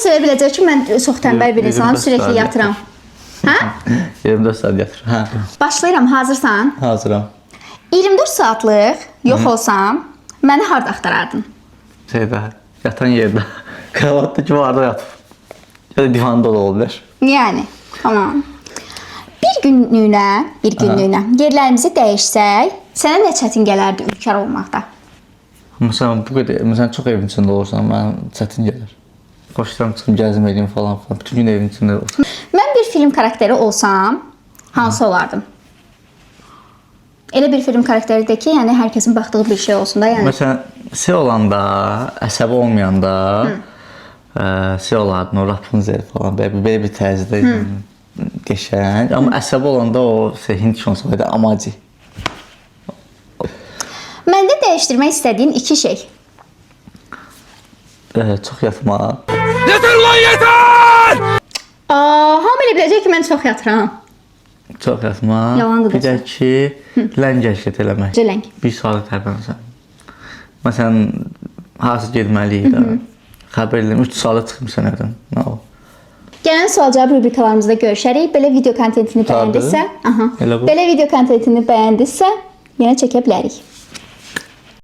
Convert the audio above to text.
elə biləcək ki, mən çox tənbəl bir insanam, 24 sürəkli saat yatıram. Hə? 24 saat yatır. Hə. Başlayıram, hazırsan? Hazıram. 24 saatlıq yox olsam, məni harda axtarardın? Şeydə, yatan yerdə. Kravatda ki var da yatıb. Ya da divanda da ola bilər. Yəni, tamam. Bir günlüyünə, bir günlüyünə yerlərimizi dəyişsək, sənə nə çətin gələrdi ülkər olmaqda? Məsələn, bu qədər, məsələn, çox evin içində olursan, mənə çətin gəlir. Xoşlayıram çıxım, gəzim eləyim falan filan. Bütün gün evin içində olsam. Mən bir film karakteri olsam, hansı olardım? Elə bir film karakteri də ki, yəni hər kəsin baxdığı bir şey olsun da, yəni. Məsələn, şey olanda, əsəbi olmayanda, şey olardın, o Rapunzel falan, belə bir tərzdə qəşəng. Amma əsəbi olanda o şey, Hint şonsu var idi, Amaci. Məndə dəyişdirmək istədiyin iki şey. Çox yatmaq. Yeter ulan yeter! Aa, hamı elə biləcək ki, mən çox yatıram. Çox yatmaq. Yalandır Bir də ki, ləng hərəkət eləmək. Necə ləng? Bir saat tərpənsən. Məsələn, harasa getməliyik də. Xəbər eləyim, 3 saata çıxmısan evdən. Nə o? Gələn sual-cavab rubrikalarımızda görüşərik. Belə video kontentini Qurtardı. bəyəndinizsə, aha. Elə bu. Belə video kontentini bəyəndinizsə, yenə çəkə bilərik.